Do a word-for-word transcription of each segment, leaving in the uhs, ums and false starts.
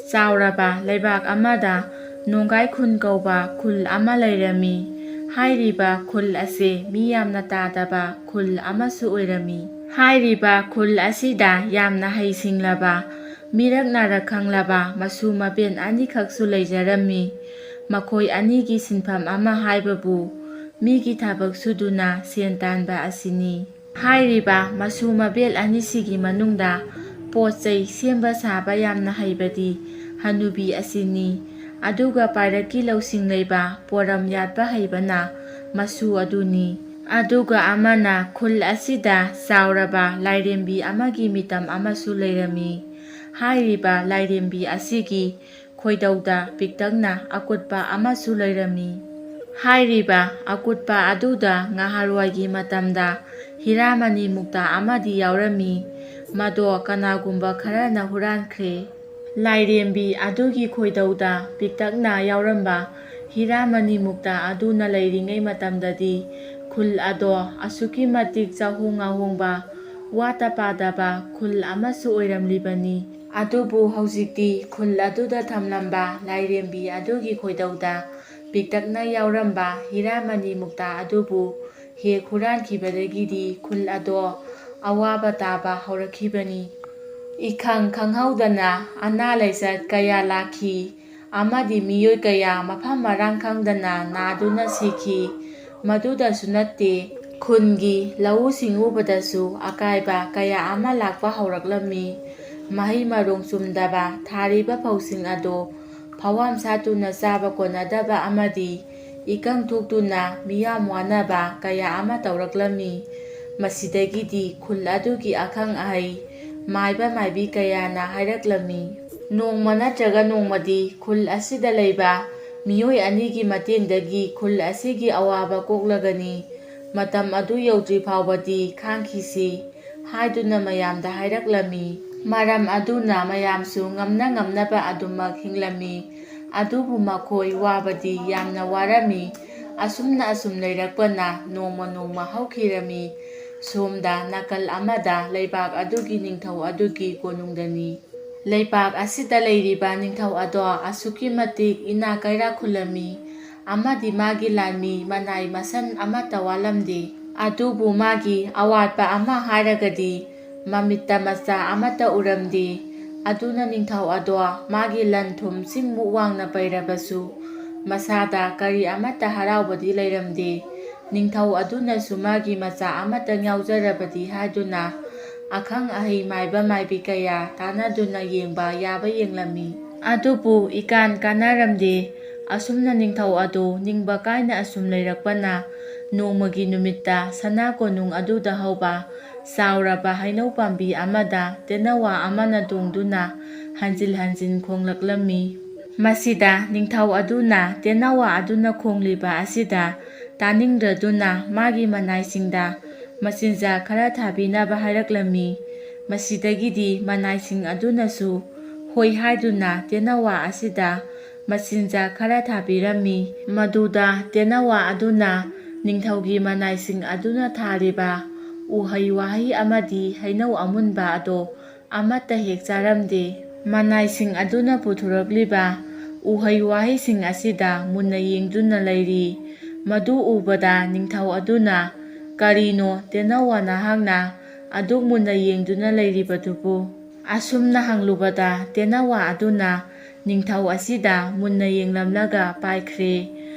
ꯆꯥꯎꯔꯕ ꯂꯩꯕꯥꯛ ꯑꯃꯗ ꯅꯣꯡꯒꯥꯏ ꯈꯨꯟ ꯀꯧꯕ ꯈꯨꯜ ꯑꯃ ꯂꯩꯔꯝꯃꯤ꯫ ꯍꯥꯏꯔꯤꯕ ꯈꯨꯜ ꯑꯁꯤ ꯃꯤ ꯌꯥꯝꯅ ꯇꯥꯗꯕ ꯈꯨꯜ ꯑꯃꯁꯨ ꯑꯣꯏꯔꯝꯃꯤ꯫ ꯍꯥꯏꯔꯤꯕ ꯈꯨꯜ ꯑꯁꯤꯗ ꯌꯥꯝꯅ ꯍꯩꯁꯤꯡꯂꯕ, ꯃꯤꯔꯛ ꯅꯥꯔꯛ ꯈꯪꯂꯕ ꯃꯁꯨ ꯃꯕꯦꯟ ꯑꯅꯤꯈꯛꯁꯨ ꯂꯩꯖꯔꯝꯃꯤ꯫ ꯃꯈꯣꯏ ꯑꯅꯤꯒꯤ ꯁꯤꯟꯐꯝ ꯑꯃ ꯍꯥꯏꯕꯕꯨ ꯃꯤꯒꯤ ꯊꯕꯛ ꯁꯨꯗꯨꯅ ꯁꯦꯟ ꯇꯥꯟꯕ ꯑꯁꯤꯅꯤ꯫ ꯍꯥꯏꯔꯤꯕ ꯃꯁꯨ ꯃꯕꯦꯜ ꯑꯅꯤꯁꯤꯒꯤ ꯃꯅꯨꯡꯗ ꯄꯣꯠ ꯆꯩ ꯁꯦꯝꯕ ꯁꯥꯕ ꯌꯥꯝꯅ ꯍꯩꯕꯗꯤ ꯍꯅꯨꯕꯤ ꯑꯁꯤꯅꯤ꯫ ꯑꯗꯨꯒ ꯄꯥꯏꯔꯛꯀꯤ ꯂꯧꯁꯤꯡ ꯂꯩꯕ, ꯄꯣꯔꯝ ꯌꯥꯠꯄ ꯍꯩꯕꯅ ꯃꯁꯨ ꯑꯗꯨꯅꯤ꯫ ꯑꯗꯨꯒ ꯑꯃꯅ ꯈꯨꯜ ꯑꯁꯤꯗ ꯆꯥꯎꯔꯕ ꯂꯥꯏꯔꯦꯝꯕꯤ ꯑꯃꯒꯤ ꯃꯤꯇꯝ ꯑꯃꯁꯨ ꯂꯩꯔꯝꯃꯤ꯫ ꯍꯥꯏꯔꯤꯕ ꯂꯥꯏꯔꯦꯝꯕꯤ ꯑꯁꯤꯒꯤ ꯈꯣꯏꯗꯧꯗ ꯄꯤꯛꯇꯛꯅ ꯑꯀꯨꯠꯄ ꯑꯃꯁꯨ ꯂꯩꯔꯝꯃꯤ꯫ ꯍꯥꯏꯔꯤꯕ ꯑꯀꯨꯠꯄ ꯑꯗꯨꯗ ꯉꯍꯥꯟꯋꯥꯏꯒꯤ ꯃꯇꯝꯗ ꯍꯤꯔꯥꯃꯅꯤ ꯃꯨꯛꯇꯥ ꯑꯃꯗꯤ ꯌꯥꯎꯔꯝꯃꯤ꯫ ꯃꯗꯣ ꯀꯅꯥꯒꯨꯝꯕ ꯈꯔꯅ ꯍꯨꯔꯥꯟꯈ꯭ꯔꯦ꯫ ꯂꯥꯏꯔꯦꯝꯕꯤ ꯑꯗꯨꯒꯤ ꯈꯣꯏꯗꯧꯗ ꯄꯤꯛꯇꯛꯅ ꯌꯥꯎꯔꯝꯕ ꯍꯤꯔꯥꯃꯅꯤ ꯃꯨꯛꯇꯥ ꯑꯗꯨꯅ ꯂꯩꯔꯤꯉꯩ ꯃꯇꯝꯗꯗꯤ ꯈꯨꯜ ꯑꯗꯣ ꯑꯁꯨꯛꯀꯤ ꯃꯇꯤꯛ ꯆꯥꯍꯣꯡ ꯉꯥꯍꯣꯡꯕ, ꯋꯥꯇ ꯄꯥꯗꯕ ꯈꯨꯜ ꯑꯃꯁꯨ ꯑꯣꯏꯔꯝꯂꯤꯕꯅꯤ꯫ ꯑꯗꯨꯕꯨ ꯍꯧꯖꯤꯛꯇꯤ ꯈꯨꯜ ꯑꯗꯨꯗ ꯊꯝꯂꯝꯕ ꯂꯥꯏꯔꯦꯝꯕꯤ ꯑꯗꯨꯒꯤ ꯈꯣꯏꯗꯧꯗ ꯄꯤꯛꯇꯛꯅ ꯌꯥꯎꯔꯝꯕ ꯍꯤꯔꯥꯃꯅꯤ ꯃꯨꯛꯇꯥ ꯑꯗꯨꯕꯨ ꯍꯦꯛ ꯍꯨꯔꯥꯟꯈꯤꯕꯗꯒꯤꯗꯤ ꯈꯨꯜ ꯑꯗꯣ ꯑꯋꯥꯕ ꯇꯥꯕ ꯍꯧꯔꯛꯈꯤꯕꯅꯤ꯫ ꯏꯈꯪ ꯈꯪꯍꯧꯗꯅ ꯑꯅꯥ ꯂꯥꯏꯆꯠ ꯀꯌꯥ ꯂꯥꯛꯈꯤ꯫ ꯑꯃꯗꯤ ꯃꯤꯑꯣꯏ ꯀꯌꯥ ꯃꯐꯝ ꯃꯔꯥꯡ ꯈꯪꯗꯅ ꯅꯥꯗꯨꯅ ꯁꯤꯈꯤ꯫ ꯃꯗꯨꯗꯁꯨ ꯅꯠꯇꯦ, ꯈꯨꯟꯒꯤ ꯂꯧꯎ ꯁꯤꯡꯎꯕꯗꯁꯨ ꯑꯀꯥꯏꯕ ꯀꯌꯥ ꯑꯃ ꯂꯥꯛꯄ ꯍꯧꯔꯛꯂꯝꯃꯤ꯫ ꯃꯍꯩ ꯃꯔꯣꯡ ꯆꯨꯝꯗꯕ, ꯊꯥꯔꯤꯕ ꯐꯧꯁꯤꯡ ꯑꯗꯨ ꯐꯧꯍꯥꯝ ꯁꯥꯠꯇꯨꯅ ꯆꯥꯕ ꯀꯣꯟꯅꯗꯕ ꯑꯃꯗꯤ ꯏꯀꯪ ꯊꯣꯛꯇꯨꯅ ꯃꯤꯌꯥꯝ ꯋꯥꯅꯕ ꯀꯌꯥ ꯑꯃ ꯇꯧꯔꯛꯂꯝꯃꯤ꯫ ꯃꯁꯤꯗꯒꯤꯗꯤ ꯈꯨꯜ ꯑꯗꯨꯒꯤ ꯑꯈꯪ ꯑꯍꯩ, ꯃꯥꯏꯕ ꯃꯥꯏꯕꯤ ꯀꯌꯥꯅ ꯍꯥꯏꯔꯛꯂꯝꯃꯤ, "ꯅꯣꯡꯃ ꯅꯠꯇ꯭ꯔꯒ ꯅꯣꯡꯃꯗꯤ ꯈꯨꯜ ꯑꯁꯤꯗ ꯂꯩꯕ ꯃꯤꯑꯣꯏ ꯑꯅꯤꯒꯤ ꯃꯇꯦꯡꯗꯒꯤ ꯈꯨꯜ ꯑꯁꯤꯒꯤ ꯑꯋꯥꯕ ꯀꯣꯛꯂꯒꯅꯤ꯫ ꯃꯇꯝ ꯑꯗꯨ ꯌꯧꯗ꯭ꯔꯤ ꯐꯥꯎꯕꯗꯤ ꯈꯥꯡꯈꯤꯁꯤ" ꯍꯥꯏꯗꯨꯅ ꯃꯌꯥꯝꯗ ꯍꯥꯏꯔꯛꯂꯝꯃꯤ꯫ ꯃꯔꯝ ꯑꯗꯨꯅ ꯃꯌꯥꯝꯁꯨ ꯉꯝꯅ ꯉꯝꯅꯕ ꯑꯗꯨꯃꯛ ꯍꯤꯡꯂꯝꯃꯤ꯫ ꯑꯗꯨꯕꯨ ꯃꯈꯣꯏ ꯋꯥꯕꯗꯤ ꯌꯥꯝꯅ ꯋꯥꯔꯝꯃꯤ꯫ ꯑꯁꯨꯝꯅ ꯑꯁꯨꯝ ꯂꯩꯔꯛꯄꯅ ꯅꯣꯡꯃ ꯅꯣꯡꯃ ꯍꯧꯈꯤꯔꯝꯃꯤ꯫ ꯁꯣꯝꯗ ꯅꯥꯀꯜ ꯑꯃꯗ ꯂꯩꯕꯥꯛ ꯑꯗꯨꯒꯤ ꯅꯤꯡꯊꯧ ꯑꯗꯨꯒꯤ ꯀꯣꯅꯨꯡꯗꯅꯤ꯫ ꯂꯩꯄꯥꯛ ꯑꯁꯤꯗ ꯂꯩꯔꯤꯕ ꯅꯤꯡꯊꯧ ꯑꯗꯣ ꯑꯁꯨꯛꯀꯤ ꯃꯇꯤꯛ ꯏꯅꯥꯛ ꯀꯩꯔꯥꯛ ꯈꯨꯜꯂꯝꯃꯤ ꯑꯃꯗꯤ ꯃꯥꯒꯤ ꯂꯥꯟꯃꯤ ꯃꯅꯥꯏ ꯃꯁꯟ ꯑꯃꯠꯇ ꯋꯥꯠꯂꯝꯗꯦ꯫ ꯑꯗꯨꯕꯨ ꯃꯥꯒꯤ ꯑꯋꯥꯠꯄ ꯑꯃ ꯍꯥꯏꯔꯒꯗꯤ ꯃꯃꯤꯠꯇ ꯃꯆꯥ ꯑꯃꯠꯇ ꯎꯔꯝꯗꯦ꯫ ꯑꯗꯨꯅ ꯅꯤꯡꯊꯧ ꯑꯗꯣ ꯃꯥꯒꯤ ꯂꯟ ꯊꯨꯝ ꯁꯤꯃꯨꯛ ꯋꯥꯡꯅ ꯄꯩꯔꯕꯁꯨ ꯃꯁꯥꯗ ꯀꯔꯤ ꯑꯃꯠꯇ ꯍꯔꯥꯎꯕꯗꯤ ꯂꯩꯔꯝꯗꯦ꯫ ꯅꯤꯡꯊꯧ ꯑꯗꯨꯅꯁꯨ ꯃꯥꯒꯤ ꯃꯆꯥ ꯑꯃꯇꯪ ꯌꯥꯎꯖꯔꯕꯗꯤ ꯍꯥꯏꯗꯨꯅ ꯑꯈꯪ ꯑꯍꯩ ꯃꯥꯏꯕ ꯃꯥꯏꯕꯤ ꯀꯌꯥ ꯇꯥꯟꯅꯗꯨꯅ ꯌꯦꯡꯕ ꯌꯥꯕ ꯌꯦꯡꯂꯝꯃꯤ꯫ ꯑꯗꯨꯕꯨ ꯏꯀꯥꯟ ꯀꯥꯟꯅꯔꯝꯗꯦ꯫ ꯑꯁꯨꯝꯅ ꯅꯤꯡꯊꯧ ꯑꯗꯨ ꯅꯤꯡꯕ ꯀꯥꯏꯅ ꯑꯁꯨꯝ ꯂꯩꯔꯛꯄꯅ ꯅꯣꯡꯃꯒꯤ ꯅꯨꯃꯤꯠꯇ ꯁꯅꯥ ꯀꯣꯅꯨꯡ ꯑꯗꯨꯗ ꯍꯧꯕ ꯆꯥꯎꯔꯕ ꯍꯩꯅꯧ ꯄꯥꯝꯕꯤ ꯑꯃꯗ ꯇꯦꯅꯋꯥ ꯑꯃꯅ ꯇꯣꯡꯗꯨꯅ ꯍꯟꯖꯤꯟ ꯍꯟꯖꯤꯟ ꯈꯣꯡꯂꯛꯂꯝꯃꯤ꯫ ꯃꯁꯤꯗ ꯅꯤꯡꯊꯧ ꯑꯗꯨꯅ ꯇꯦꯅꯋꯥ ꯑꯗꯨꯅ ꯈꯣꯡꯂꯤꯕ ꯑꯁꯤꯗ ꯇꯥꯅꯤꯡꯗ꯭ꯔꯗꯨꯅ ꯃꯥꯒꯤ ꯃꯅꯥꯏꯁꯤꯡꯗ ꯃꯆꯤꯟꯖꯥꯛ ꯈꯔ ꯊꯥꯕꯤꯅꯕ ꯍꯥꯏꯔꯛꯂꯝꯃꯤ꯫ ꯃꯁꯤꯗꯒꯤꯗꯤ ꯃꯅꯥꯏꯁꯤꯡ ꯑꯗꯨꯅꯁꯨ ꯍꯣꯏ ꯍꯥꯏꯗꯨꯅ ꯇꯦꯅꯋꯥ ꯑꯁꯤꯗ ꯃꯆꯤꯟꯖꯥꯛ ꯈꯔ ꯊꯥꯕꯤꯔꯝꯃꯤ꯫ ꯃꯗꯨꯗ ꯇꯦꯅꯋꯥ ꯑꯗꯨꯅ ꯅꯤꯡꯊꯧꯒꯤ ꯃꯅꯥꯏꯁꯤꯡ ꯑꯗꯨꯅ ꯊꯥꯔꯤꯕ ꯎꯍꯩ ꯋꯥꯍꯩ ꯑꯃꯗꯤ ꯍꯩꯅꯧ ꯑꯃꯨꯟꯕ ꯑꯗꯣ ꯑꯃꯠꯇ ꯍꯦꯛ ꯆꯥꯔꯝꯗꯦ꯫ ꯃꯅꯥꯏꯁꯤꯡ ꯑꯗꯨꯅ ꯄꯨꯊꯣꯔꯛꯂꯤꯕ ꯎꯍꯩ ꯋꯥꯍꯩꯁꯤꯡ ꯑꯁꯤꯗ ꯃꯨꯟꯅ ꯌꯦꯡꯗꯨꯅ ꯂꯩꯔꯤ꯫ ꯃꯗꯨ ꯎꯕꯗ ꯅꯤꯡꯊꯧ ꯑꯗꯨꯅ, "ꯀꯔꯤꯅꯣ ꯇꯦꯅꯋꯥ ꯅꯍꯥꯛꯅ ꯑꯗꯨꯛ ꯃꯨꯟꯅ ꯌꯦꯡꯗꯨꯅ ꯂꯩꯔꯤꯕꯗꯨꯕꯨ?" ꯑꯁꯨꯝꯅ ꯍꯪꯂꯨꯕꯗ ꯇꯦꯅꯋꯥ ꯑꯗꯨꯅ ꯅꯤꯡꯊꯧ ꯑꯁꯤꯗ ꯃꯨꯟꯅ ꯌꯦꯡꯂꯝꯂꯒ ꯄꯥꯏꯈ꯭ꯔꯦ꯫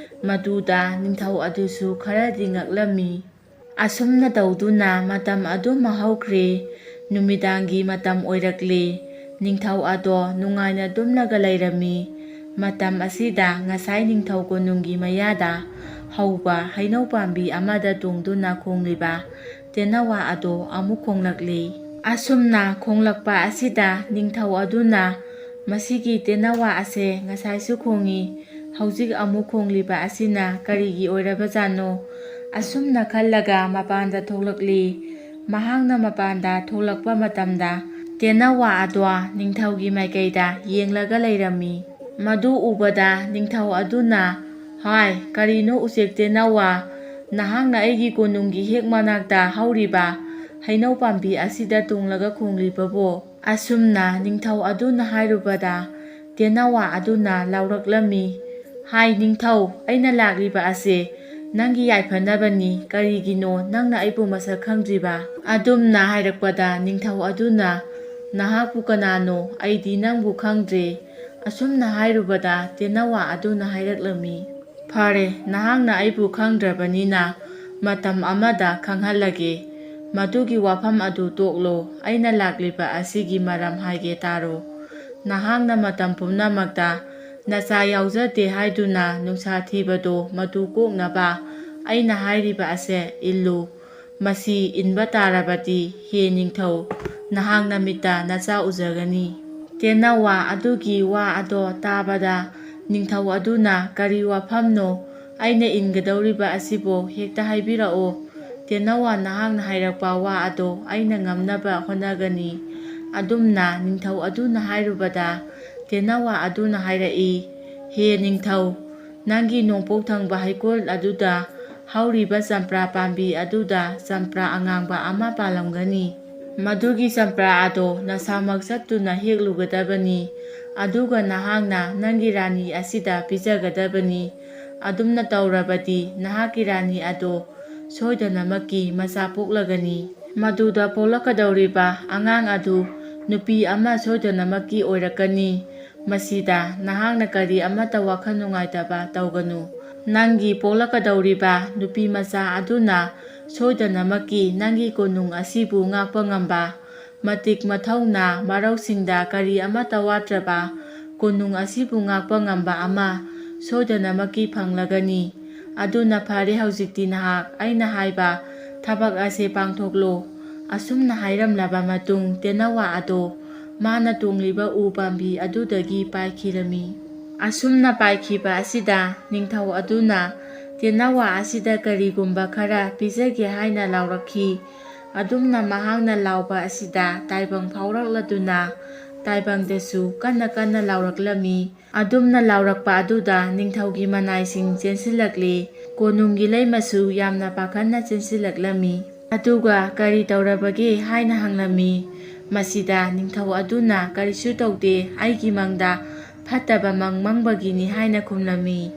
ꯃꯗꯨꯗ ꯅꯤꯡꯊꯧ ꯑꯗꯨꯁꯨ ꯈꯔꯗꯤ ꯉꯛꯂꯝꯃꯤ꯫ ꯑꯁꯨꯝꯅ ꯇꯧꯗꯨꯅ ꯃꯇꯝ ꯑꯗꯨꯝ ꯍꯧꯈ꯭ꯔꯦ꯫ ꯅꯨꯃꯤꯗꯥꯡꯒꯤ ꯃꯇꯝ ꯑꯣꯏꯔꯛꯂꯦ꯫ ꯅꯤꯡꯊꯧ ꯑꯗꯣ ꯅꯨꯡꯉꯥꯏꯅ ꯇꯨꯝꯂꯒ ꯂꯩꯔꯝꯃꯤ꯫ ꯃꯇꯝ ꯑꯁꯤꯗ ꯉꯁꯥꯏ ꯅꯤꯡꯊꯧ ꯀꯣꯅꯨꯡꯒꯤ ꯃꯌꯥꯗ ꯍꯧꯕ ꯍꯩꯅꯧ ꯄꯥꯝꯕꯤ ꯑꯃꯗ ꯇꯣꯡꯗꯨꯅ ꯈꯣꯡꯂꯤꯕ ꯇꯦꯅꯋꯥ ꯑꯗꯣ ꯑꯃꯨꯛ ꯈꯣꯡꯂꯛꯂꯤ꯫ ꯑꯁꯨꯝꯅ ꯈꯣꯡꯂꯛꯄ ꯑꯁꯤꯗ ꯅꯤꯡꯊꯧ ꯑꯗꯨꯅ, "ꯃꯁꯤꯒꯤ ꯇꯦꯅꯋꯥ ꯑꯁꯦ ꯉꯁꯥꯏꯁꯨ ꯈꯣꯡꯉꯤ, ꯍꯧꯖꯤꯛ ꯑꯃꯨꯛ ꯈꯣꯡꯂꯤꯕ ꯑꯁꯤꯅ ꯀꯔꯤꯒꯤ ꯑꯣꯏꯔꯕꯖꯥꯠꯅꯣ?" ꯑꯁꯨꯝꯅ ꯈꯜꯂꯒ ꯃꯄꯥꯟꯗ ꯊꯣꯛꯂꯛꯂꯤ꯫ ꯃꯍꯥꯛꯅ ꯃꯄꯥꯟꯗ ꯊꯣꯛꯂꯛꯄ ꯃꯇꯝꯗ ꯇꯦꯅꯋꯥ ꯑꯗꯣ ꯅꯤꯡꯊꯧꯒꯤ ꯃꯥꯏꯀꯩꯗ ꯌꯦꯡꯂꯒ ꯂꯩꯔꯝꯃꯤ꯫ ꯃꯗꯨ ꯎꯕꯗ ꯅꯤꯡꯊꯧ ꯑꯗꯨꯅ, "ꯍꯥꯏ, ꯀꯔꯤꯅꯣ ꯎꯆꯦꯛ ꯇꯦꯅꯋꯥ? ꯅꯍꯥꯛꯅ ꯑꯩꯒꯤ ꯀꯣꯅꯨꯡꯒꯤ ꯍꯦꯛ ꯃꯅꯥꯛꯇ ꯍꯧꯔꯤꯕ ꯍꯩꯅꯧ ꯄꯥꯝꯕꯤ ꯑꯁꯤꯗ ꯇꯣꯡꯂꯒ ꯈꯣꯡꯂꯤꯕꯕꯣ?" ꯑꯁꯨꯝꯅ ꯅꯤꯡꯊꯧ ꯑꯗꯨꯅ ꯍꯥꯏꯔꯨꯕꯗ, ꯇꯦꯅꯋꯥ ꯑꯗꯨꯅ ꯂꯥꯎꯔꯛꯂꯝꯃꯤ, "ꯍꯥꯏ ꯅꯤꯡꯊꯧ, ꯑꯩꯅ ꯂꯥꯛꯂꯤꯕ ꯑꯁꯦ ꯅꯪꯒꯤ ꯌꯥꯏꯐꯅꯕꯅꯤ꯫ ꯀꯔꯤꯒꯤꯅꯣ ꯅꯪꯅ ꯑꯩꯕꯨ ꯃꯁꯛ ꯈꯪꯗ꯭ꯔꯤꯕ?" ꯑꯗꯨꯝꯅ ꯍꯥꯏꯔꯛꯄꯗ ꯅꯤꯡꯊꯧ ꯑꯗꯨꯅ, "ꯅꯍꯥꯛꯄꯨ ꯀꯅꯥꯅꯣ? ꯑꯩꯗꯤ ꯅꯪꯕꯨ ꯈꯪꯗ꯭ꯔꯦ꯫" ꯑꯁꯨꯝꯅ ꯍꯥꯏꯔꯨꯕꯗ ꯇꯦꯅꯋꯥ ꯑꯗꯨꯅ ꯍꯥꯏꯔꯛꯂꯝꯃꯤ, "ꯐꯔꯦ, ꯅꯍꯥꯛꯅ ꯑꯩꯕꯨ ꯈꯪꯗ꯭ꯔꯕꯅꯤꯅ ꯃꯇꯝ ꯑꯃꯗ ꯈꯪꯍꯜꯂꯒꯦ꯫ ꯃꯗꯨꯒꯤ ꯋꯥꯐꯝ ꯑꯗꯨ ꯇꯣꯛꯂꯣ꯫ ꯑꯩꯅ ꯂꯥꯛꯂꯤꯕ ꯑꯁꯤꯒꯤ ꯃꯔꯝ ꯍꯥꯏꯒꯦ ꯇꯥꯔꯣ꯫ ꯅꯍꯥꯛꯅ ꯃꯇꯝ ꯄꯨꯝꯅꯃꯛꯇ ꯅꯆꯥ ꯌꯥꯎꯖꯗꯦ ꯍꯥꯏꯗꯨꯅ ꯅꯨꯡꯁꯥ ꯊꯤꯕꯗꯣ ꯃꯗꯨ ꯀꯣꯛꯅꯕ ꯑꯩꯅ ꯍꯥꯏꯔꯤꯕ ꯑꯁꯦ ꯏꯜꯂꯨ꯫ ꯃꯁꯤ ꯏꯟꯕ ꯇꯥꯔꯕꯗꯤ, ꯍꯦ ꯅꯤꯡꯊꯧ, ꯅꯍꯥꯛ ꯅꯃꯤꯠꯇ ꯅꯆꯥ ꯎꯖꯒꯅꯤ꯫" ꯇꯦꯅꯋꯥ ꯑꯗꯨꯒꯤ ꯋꯥ ꯑꯗꯣ ꯇꯥꯕꯗ ꯅꯤꯡꯊꯧ ꯑꯗꯨꯅ, "ꯀꯔꯤ ꯋꯥꯐꯝꯅꯣ? ꯑꯩꯅ ꯏꯟꯒꯗꯧꯔꯤꯕ ꯑꯁꯤꯕꯨ ꯍꯦꯛꯇ ꯍꯥꯏꯕꯤꯔꯛꯑꯣ꯫ ꯇꯦꯅꯋꯥ, ꯅꯍꯥꯛꯅ ꯍꯥꯏꯔꯛꯄ ꯋꯥ ꯑꯗꯣ ꯑꯩꯅ ꯉꯝꯅꯕ ꯍꯣꯠꯅꯒꯅꯤ꯫" ꯑꯗꯨꯝꯅ ꯅꯤꯡꯊꯧ ꯑꯗꯨꯅ ꯍꯥꯏꯔꯨꯕꯗ ꯇꯦꯅꯋꯥ ꯑꯗꯨꯅ ꯍꯥꯏꯔꯛꯏ, "ꯍꯦ ꯅꯤꯡꯊꯧ, ꯅꯪꯒꯤ ꯅꯣꯡꯄꯣꯛ ꯊꯪꯕ ꯍꯩꯀꯣꯜ ꯑꯗꯨꯗ ꯍꯧꯔꯤꯕ ꯆꯝꯄ꯭ꯔꯥ ꯄꯥꯝꯕꯤ ꯑꯗꯨꯗ ꯆꯝꯄ꯭ꯔꯥ ꯑꯉꯥꯡꯕ ꯑꯃ ꯄꯥꯜꯂꯝꯒꯅꯤ꯫ ꯃꯗꯨꯒꯤ ꯆꯝꯄ꯭ꯔꯥ ꯑꯗꯣ ꯅꯁꯥꯃꯛ ꯆꯠꯇꯨꯅ ꯍꯦꯛꯂꯨꯒꯗꯕꯅꯤ, ꯑꯗꯨꯒ ꯅꯍꯥꯛꯅ ꯅꯪꯒꯤ ꯔꯥꯅꯤ ꯑꯁꯤꯗ ꯄꯤꯖꯒꯗꯕꯅꯤ꯫ ꯑꯗꯨꯝꯅ ꯇꯧꯔꯕꯗꯤ ꯅꯍꯥꯛꯀꯤ ꯔꯥꯅꯤ ꯑꯗꯣ ꯁꯣꯏꯗꯅꯃꯛꯀꯤ ꯃꯆꯥ ꯄꯣꯛꯂꯒꯅꯤ꯫ ꯃꯗꯨꯗ ꯄꯣꯛꯂꯛꯀꯗꯧꯔꯤꯕ ꯑꯉꯥꯡ ꯑꯗꯨ ꯅꯨꯄꯤ ꯑꯃ ꯁꯣꯏꯗꯅꯃꯛꯀꯤ ꯑꯣꯏꯔꯛꯀꯅꯤ꯫ ꯃꯁꯤꯗ ꯅꯍꯥꯛꯅ ꯀꯔꯤ ꯑꯃꯠꯇ ꯋꯥꯈꯜ ꯅꯨꯡꯉꯥꯏꯇꯕ ꯇꯧꯒꯅꯨ꯫ ꯅꯪꯒꯤ ꯄꯣꯛꯂꯛꯀꯗꯧꯔꯤꯕ ꯅꯨꯄꯤ ꯃꯆꯥ ꯑꯗꯨꯅ ꯁꯣꯏꯗꯅꯃꯛꯀꯤ ꯅꯪꯒꯤ ꯀꯣꯅꯨꯡ ꯑꯁꯤꯕꯨ ꯉꯥꯛꯄ ꯉꯝꯕ, ꯃꯇꯤꯛ ꯃꯊꯧꯅꯥ, ꯃꯔꯧꯁꯤꯡꯗ ꯀꯔꯤ ꯑꯃꯠꯇ ꯋꯥꯠꯇ꯭ꯔꯕ ꯀꯣꯅꯨꯡ ꯑꯁꯤꯕꯨ ꯉꯥꯛꯄ ꯉꯝꯕ ꯑꯃ ꯁꯣꯏꯗꯅꯃꯛꯀꯤ ꯐꯪꯂꯒꯅꯤ꯫ ꯑꯗꯨꯅ ꯐꯔꯦ, ꯍꯧꯖꯤꯛꯇꯤ ꯅꯍꯥꯛ ꯑꯩꯅ ꯍꯥꯏꯕ ꯊꯕꯛ ꯑꯁꯦ ꯄꯥꯡꯊꯣꯛꯂꯣ꯫" ꯑꯁꯨꯝꯅ ꯍꯥꯏꯔꯝꯂꯕ ꯃꯇꯨꯡ ꯇꯦꯅꯋꯥ ꯑꯗꯣ ꯃꯥꯅ ꯇꯣꯡꯂꯤꯕ ꯎ ꯄꯥꯝꯕꯤ ꯑꯗꯨꯗꯒꯤ ꯄꯥꯏꯈꯤꯔꯝꯃꯤ꯫ ꯑꯁꯨꯝꯅ ꯄꯥꯏꯈꯤꯕ ꯑꯁꯤꯗ ꯅꯤꯡꯊꯧ ꯑꯗꯨꯅ ꯇꯦꯅꯋꯥ ꯑꯁꯤꯗ ꯀꯔꯤꯒꯨꯝꯕ ꯈꯔ ꯄꯤꯖꯒꯦ ꯍꯥꯏꯅ ꯂꯥꯎꯔꯛꯈꯤ꯫ ꯑꯗꯨꯝꯅ ꯃꯍꯥꯛꯅ ꯂꯥꯎꯕ ꯑꯁꯤꯗ ꯇꯥꯏꯕꯪ ꯐꯥꯎꯔꯛꯂꯗꯨꯅ ꯇꯥꯏꯕꯪꯗꯁꯨ ꯀꯟꯅ ꯀꯟꯅ ꯂꯥꯎꯔꯛꯂꯝꯃꯤ꯫ ꯑꯗꯨꯝꯅ ꯂꯥꯎꯔꯛꯄ ꯑꯗꯨꯗ ꯅꯤꯡꯊꯧꯒꯤ ꯃꯅꯥꯏꯁꯤꯡ ꯆꯦꯟꯁꯤꯜꯂꯛꯂꯤ꯫ ꯀꯣꯅꯨꯡꯒꯤ ꯂꯩꯃꯁꯨ ꯌꯥꯝꯅ ꯄꯥꯈꯠꯅ ꯆꯦꯟꯁꯤꯜꯂꯛꯂꯝꯃꯤ꯫ ꯑꯗꯨꯒ "ꯀꯔꯤ ꯇꯧꯔꯕꯒꯦ?" ꯍꯥꯏꯅ ꯍꯪꯂꯝꯃꯤ꯫ ꯃꯁꯤꯗ ꯅꯤꯡꯊꯧ ꯑꯗꯨꯅ "ꯀꯔꯤꯁꯨ ꯇꯧꯗꯦ, ꯑꯩꯒꯤ ꯃꯪꯗ ꯐꯠꯇꯕ ꯃꯪ ꯃꯪꯕꯒꯤꯅꯤ" ꯍꯥꯏꯅ ꯈꯨꯝꯂꯝꯃꯤ꯫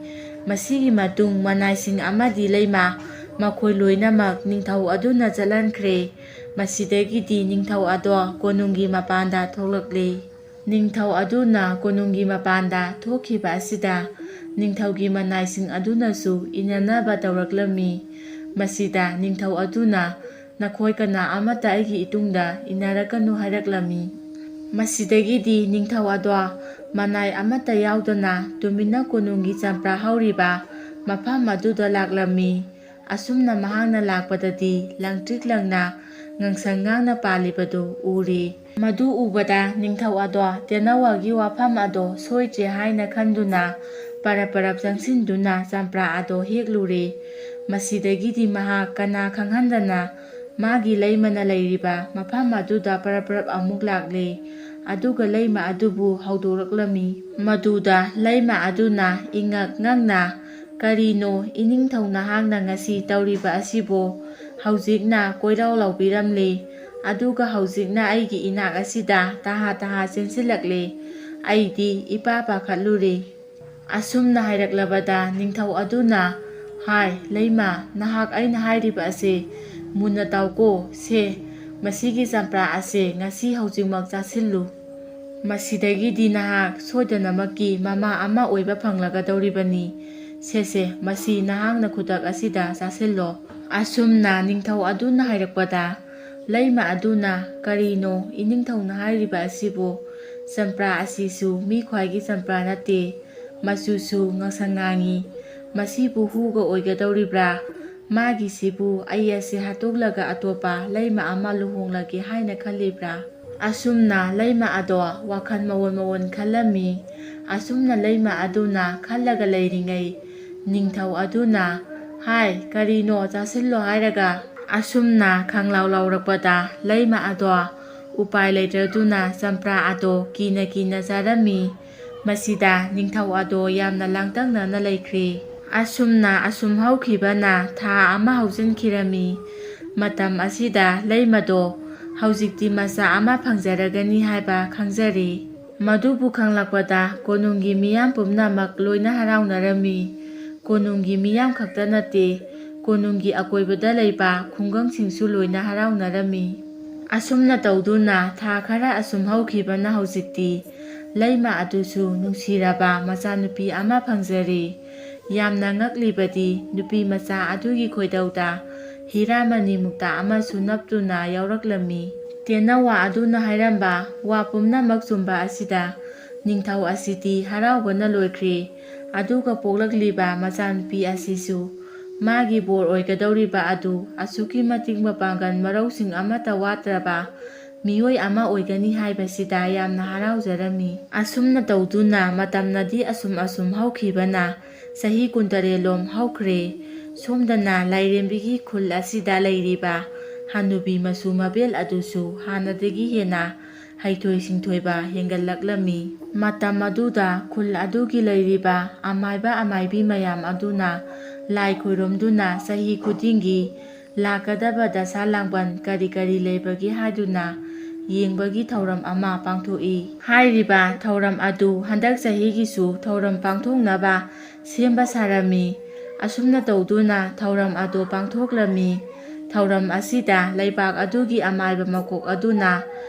ꯃꯁꯤꯒꯤ ꯃꯇꯨꯡ ꯃꯅꯥꯏꯁꯤꯡ ꯑꯃꯗꯤ ꯂꯩꯃ ꯃꯈꯣꯏ ꯂꯣꯏꯅꯃꯛ ꯅꯤꯡꯊꯧ ꯑꯗꯨꯅ ꯆꯠꯍꯟꯈ꯭ꯔꯦ꯫ ꯃꯁꯤꯗꯒꯤꯗꯤ ꯅꯤꯡꯊꯧ ꯑꯗꯣ ꯀꯣꯅꯨꯡꯒꯤ ꯃꯄꯥꯟꯗ ꯊꯣꯛꯂꯛꯂꯦ꯫ ꯅꯤꯡꯊꯧ ꯑꯗꯨꯅ ꯀꯣꯅꯨꯡꯒꯤ ꯃꯄꯥꯟꯗ ꯊꯣꯛꯈꯤꯕ ꯑꯁꯤꯗ ꯅꯤꯡꯊꯧꯒꯤ ꯃꯅꯥꯏꯁꯤꯡ ꯑꯗꯨꯅꯁꯨ ꯏꯟꯅꯅꯕ ꯇꯧꯔꯛꯂꯝꯃꯤ꯫ ꯃꯁꯤꯗ ꯅꯤꯡꯊꯧ ꯑꯗꯨꯅ "ꯅꯈꯣꯏ ꯀꯅꯥ ꯑꯃꯠꯇ ꯑꯩꯒꯤ ꯏꯇꯨꯡꯗ ꯏꯟꯅꯔꯛꯀꯅꯨ" ꯍꯥꯏꯔꯛꯂꯝꯃꯤ꯫ ꯃꯁꯤꯗꯒꯤꯗꯤ ꯅꯤꯡꯊꯧ ꯑꯗꯣ ꯃꯅꯥꯏ ꯑꯃꯠꯇ ꯌꯥꯎꯗꯅ ꯇꯨꯃꯤꯟꯅ ꯀꯣꯅꯨꯡꯒꯤ ꯆꯝꯄ꯭ꯔꯥ ꯍꯧꯔꯤꯕ ꯃꯐꯝ ꯑꯗꯨꯗ ꯂꯥꯛꯂꯝꯃꯤ꯫ ꯑꯁꯨꯝꯅ ꯃꯍꯥꯛꯅ ꯂꯥꯛꯄꯗꯗꯤ ꯂꯪꯇ꯭ꯔꯤꯛ ꯂꯪꯅ ꯉꯥꯡꯁꯪ ꯉꯥꯡꯅ ꯄꯥꯜꯂꯤꯕꯗꯨ ꯎꯔꯦ꯫ ꯃꯗꯨ ꯎꯕꯗ ꯅꯤꯡꯊꯧ ꯑꯗꯣ ꯇꯦꯅꯋꯥꯒꯤ ꯋꯥꯐꯝ ꯑꯗꯣ ꯁꯣꯏꯗ꯭ꯔꯦ ꯍꯥꯏꯅ ꯈꯟꯗꯨꯅ ꯄꯔꯞ ꯄꯔꯞ ꯆꯪꯁꯤꯟꯗꯨꯅ ꯆꯝꯄ꯭ꯔꯥ ꯑꯗꯣ ꯍꯦꯛꯂꯨꯔꯦ꯫ ꯃꯁꯤꯗꯒꯤꯗꯤ ꯃꯍꯥꯛ ꯀꯅꯥ ꯈꯪꯍꯟꯗꯅ ꯃꯥꯒꯤ ꯂꯩꯃꯅ ꯂꯩꯔꯤꯕ ꯃꯐꯝ ꯑꯗꯨꯗ ꯄꯔꯞ ꯄꯔꯞ ꯑꯃꯨꯛ ꯂꯥꯛꯂꯦ꯫ ꯑꯗꯨꯒ ꯂꯩꯃ ꯑꯗꯨꯕꯨ ꯍꯧꯗꯣꯔꯛꯂꯝꯃꯤ꯫ ꯃꯗꯨꯗ ꯂꯩꯃ ꯑꯗꯨꯅ ꯏꯉꯛ ꯉꯛꯅ, "ꯀꯔꯤꯅꯣ ꯏꯅꯤꯡꯊꯧ ꯅꯍꯥꯛꯅ ꯉꯁꯤ ꯇꯧꯔꯤꯕ ꯑꯁꯤꯕꯣ? ꯍꯧꯖꯤꯛꯅ ꯀꯣꯏꯔꯥꯎ ꯂꯥꯎꯕꯤꯔꯝꯂꯦ, ꯑꯗꯨꯒ ꯍꯧꯖꯤꯛꯅ ꯑꯩꯒꯤ ꯏꯅꯥꯛ ꯑꯁꯤꯗ ꯇꯍꯥ ꯇꯍꯥ ꯆꯦꯟꯁꯤꯜꯂꯛꯂꯦ꯫ ꯑꯩꯗꯤ ꯏꯄꯥ ꯄꯥꯈꯠꯂꯨꯔꯦ"꯫ ꯑꯁꯨꯝꯅ ꯍꯥꯏꯔꯛꯂꯕꯗ ꯅꯤꯡꯊꯧ ꯑꯗꯨꯅ, "ꯍꯥꯏ, ꯂꯩꯃ, ꯅꯍꯥꯛ ꯑꯩꯅ ꯍꯥꯏꯔꯤꯕ ꯑꯁꯦ ꯃꯨꯟꯅ ꯇꯥꯎꯀꯣ꯫ ꯁꯦ, ꯃꯁꯤꯒꯤ ꯆꯝꯄ꯭ꯔꯥ ꯑꯁꯦ ꯉꯁꯤ ꯍꯧꯖꯤꯛꯃꯛ ꯆꯥꯁꯤꯜꯂꯨ꯫ ꯃꯁꯤꯗꯒꯤꯗꯤ ꯅꯍꯥꯛ ꯁꯣꯏꯗꯅꯃꯛꯀꯤ ꯃꯃꯥ ꯑꯃ ꯑꯣꯏꯕ ꯐꯪꯂꯒꯗꯧꯔꯤꯕꯅꯤ꯫ ꯁꯦꯁꯦ, ꯃꯁꯤ ꯅꯍꯥꯛꯅ ꯈꯨꯗꯛ ꯑꯁꯤꯗ ꯆꯥꯁꯤꯜꯂꯣ"꯫ ꯑꯁꯨꯝꯅ ꯅꯤꯡꯊꯧ ꯑꯗꯨꯅ ꯍꯥꯏꯔꯛꯄꯗ ꯂꯩꯃ ꯑꯗꯨꯅ, "ꯀꯔꯤꯅꯣ ꯏꯅꯤꯡꯊꯧꯅ ꯍꯥꯏꯔꯤꯕ ꯑꯁꯤꯕꯨ? ꯆꯝꯄ꯭ꯔꯥ ꯑꯁꯤꯁꯨ ꯃꯤ ꯈ꯭ꯋꯥꯏꯒꯤ ꯆꯝꯄ꯭ꯔꯥ ꯅꯠꯇꯦ, ꯃꯆꯨꯁꯨ ꯉꯥꯡꯁꯪ ꯉꯥꯡꯉꯤ꯫ ꯃꯁꯤꯕꯨ ꯍꯨꯒ ꯑꯣꯏꯒꯗꯧꯔꯤꯕ꯭ꯔꯥ? ꯃꯥꯒꯤꯁꯤꯕꯨ ꯑꯩ ꯑꯁꯤ ꯍꯥꯠꯇꯣꯛꯂꯒ ꯑꯇꯣꯞꯄ ꯂꯩꯃ ꯑꯃ ꯂꯨꯍꯣꯡꯂꯒꯦ ꯍꯥꯏꯅ ꯈꯜꯂꯤꯕ꯭ꯔꯥ?" ꯑꯁꯨꯝꯅ ꯂꯩꯃ ꯑꯗꯣ ꯋꯥꯈꯜ ꯃꯑꯣꯟ ꯃꯑꯣꯟ ꯈꯜꯂꯝꯃꯤ꯫ ꯑꯁꯨꯝꯅ ꯂꯩꯃ ꯑꯗꯨꯅ ꯈꯜꯂꯒ ꯂꯩꯔꯤꯉꯩ, ꯅꯤꯡꯊꯧ ꯑꯗꯨꯅ, "ꯍꯥꯏ, ꯀꯔꯤꯅꯣ ꯆꯥꯁꯤꯜꯂꯣ ꯍꯥꯏꯔꯒ?" ꯑꯁꯨꯝꯅ ꯈꯪꯂꯥꯎ ꯂꯥꯎꯔꯛꯄꯗ ꯂꯩꯃ ꯑꯗꯣ ꯎꯄꯥꯏ ꯂꯩꯇ꯭ꯔꯗꯨꯅ ꯆꯝꯄ꯭ꯔꯥ ꯑꯗꯣ ꯀꯤꯅ ꯀꯤꯅ ꯆꯥꯔꯝꯃꯤ꯫ ꯃꯁꯤꯗ ꯅꯤꯡꯊꯧ ꯑꯗꯣ ꯌꯥꯝꯅ ꯂꯥꯡꯇꯛꯅꯅ ꯂꯩꯈ꯭ꯔꯦ꯫ ꯑꯁꯨꯝꯅ ꯑꯁꯨꯝ ꯍꯧꯈꯤꯕꯅ ꯊꯥ ꯑꯃ ꯍꯧꯖꯤꯟꯈꯤꯔꯝꯃꯤ꯫ ꯃꯇꯝ ꯑꯁꯤꯗ ꯂꯩꯃꯗꯣ ꯍꯧꯖꯤꯛꯇꯤ ꯃꯆꯥ ꯑꯃ ꯐꯪꯖꯔꯒꯅꯤ ꯍꯥꯏꯕ ꯈꯪꯖꯔꯦ꯫ ꯃꯗꯨꯕꯨ ꯈꯪꯂꯛꯄꯗ ꯀꯣꯅꯨꯡꯒꯤ ꯃꯤꯌꯥꯝ ꯄꯨꯝꯅꯃꯛ ꯂꯣꯏꯅ ꯍꯔꯥꯎꯅꯔꯝꯃꯤ꯫ ꯀꯣꯅꯨꯡꯒꯤ ꯃꯤꯌꯥꯝ ꯈꯛꯇ ꯅꯠꯇꯦ, ꯀꯣꯅꯨꯡꯒꯤ ꯑꯀꯣꯏꯕꯗ ꯂꯩꯕ ꯈꯨꯡꯒꯪꯁꯤꯡꯁꯨ ꯂꯣꯏꯅ ꯍꯔꯥꯎꯅꯔꯝꯃꯤ꯫ ꯑꯁꯨꯝꯅ ꯇꯧꯗꯨꯅ ꯊꯥ ꯈꯔ ꯑꯁꯨꯝ ꯍꯧꯈꯤꯕꯅ ꯍꯧꯖꯤꯛꯇꯤ ꯂꯩꯃ ꯑꯗꯨꯁꯨ ꯅꯨꯡꯁꯤꯔꯕ ꯃꯆꯥꯅꯨꯄꯤ ꯑꯃ ꯐꯪꯖꯔꯦ꯫ ꯌꯥꯝꯅ ꯉꯛꯂꯤꯕꯗꯤ ꯅꯨꯄꯤ ꯃꯆꯥ ꯑꯗꯨꯒꯤ ꯈꯣꯏꯗꯧꯗ ꯍꯤꯔꯥꯃꯅꯤ ꯃꯨꯛꯇꯥ ꯑꯃꯁꯨ ꯅꯞꯇꯨꯅ ꯌꯥꯎꯔꯛꯂꯝꯃꯤ꯫ ꯇꯦꯅꯋꯥ ꯑꯗꯨꯅ ꯍꯥꯏꯔꯝꯕ ꯋꯥ ꯄꯨꯝꯅꯃꯛ ꯆꯨꯝꯕ ꯑꯁꯤꯗ ꯅꯤꯡꯊꯧ ꯑꯁꯤꯗꯤ ꯍꯔꯥꯎꯕꯅ ꯂꯣꯏꯈ꯭ꯔꯦ꯫ ꯑꯗꯨꯒ ꯄꯣꯛꯂꯛꯂꯤꯕ ꯃꯆꯥꯅꯨꯄꯤ ꯑꯁꯤꯁꯨ ꯃꯥꯒꯤ ꯕꯣꯔ ꯑꯣꯏꯒꯗꯧꯔꯤꯕ ꯑꯗꯨ ꯑꯁꯨꯛꯀꯤ ꯃꯇꯤꯛ ꯃꯄꯥꯡꯒꯜ ꯃꯔꯧꯁꯤꯡ ꯑꯃꯠꯇ ꯋꯥꯠꯇ꯭ꯔꯕ ꯃꯤꯑꯣꯏ ꯑꯃ ꯑꯣꯏꯒꯅꯤ ꯍꯥꯏꯕꯁꯤꯗ ꯌꯥꯝꯅ ꯍꯔꯥꯎꯖꯔꯝꯃꯤ꯫ ꯑꯁꯨꯝꯅ ꯇꯧꯗꯨꯅ ꯃꯇꯝꯅꯗꯤ ꯑꯁꯨꯝ ꯑꯁꯨꯝ ꯍꯧꯈꯤꯕꯅ ꯆꯍꯤ ꯀꯨꯟꯇꯔꯦꯠꯂꯣꯝ ꯍꯧꯈ꯭ꯔꯦ꯫ ꯁꯣꯝꯗꯅ ꯂꯥꯏꯔꯦꯝꯕꯤꯒꯤ ꯈꯨꯜ ꯑꯁꯤꯗ ꯂꯩꯔꯤꯕ ꯍꯅꯨꯕꯤ ꯃꯁꯨ ꯃꯕꯦꯜ ꯑꯗꯨꯁꯨ ꯍꯥꯟꯅꯗꯒꯤ ꯍꯦꯟꯅ ꯍꯩꯊꯣꯏ ꯁꯤꯡꯊꯣꯏꯕ ꯍꯦꯟꯒꯠꯂꯛꯂꯝꯃꯤ꯫ ꯃꯇꯝ ꯑꯗꯨꯗ ꯈꯨꯜ ꯑꯗꯨꯒꯤ ꯂꯩꯔꯤꯕ ꯑꯃꯥꯏꯕ ꯑꯃꯥꯏꯕꯤ ꯃꯌꯥꯝ ꯑꯗꯨꯅ ꯂꯥꯏ ꯈꯨꯔꯨꯝꯗꯨꯅ ꯆꯍꯤ ꯈꯨꯗꯤꯡꯒꯤ ꯂꯥꯛꯀꯗꯕ ꯗꯁꯥ ꯂꯥꯡꯕꯟ ꯀꯔꯤ ꯀꯔꯤ ꯂꯩꯕꯒꯦ ꯍꯥꯏꯗꯨꯅ ꯌꯦꯡꯕꯒꯤ ꯊꯧꯔꯝ ꯑꯃ ꯄꯥꯡꯊꯣꯛꯏ꯫ ꯍꯥꯏꯔꯤꯕ ꯊꯧꯔꯝ ꯑꯗꯨ ꯍꯟꯗꯛ ꯆꯍꯤꯒꯤꯁꯨ ꯊꯧꯔꯝ ꯄꯥꯡꯊꯣꯛꯅꯕ ꯁꯦꯝꯕ ꯁꯥꯔꯝꯃꯤ꯫ ꯑꯁꯨꯝꯅ ꯇꯧꯗꯨꯅ ꯊꯧꯔꯝ ꯑꯗꯨ ꯄꯥꯡꯊꯣꯛꯂꯝꯃꯤ꯫ ꯊꯧꯔꯝ ꯑꯁꯤꯗ ꯂꯩꯕꯥꯛ ꯑꯗꯨꯒꯤ ꯑꯃꯥꯏꯕ ꯃꯀꯣꯛ ꯑꯗꯨꯅ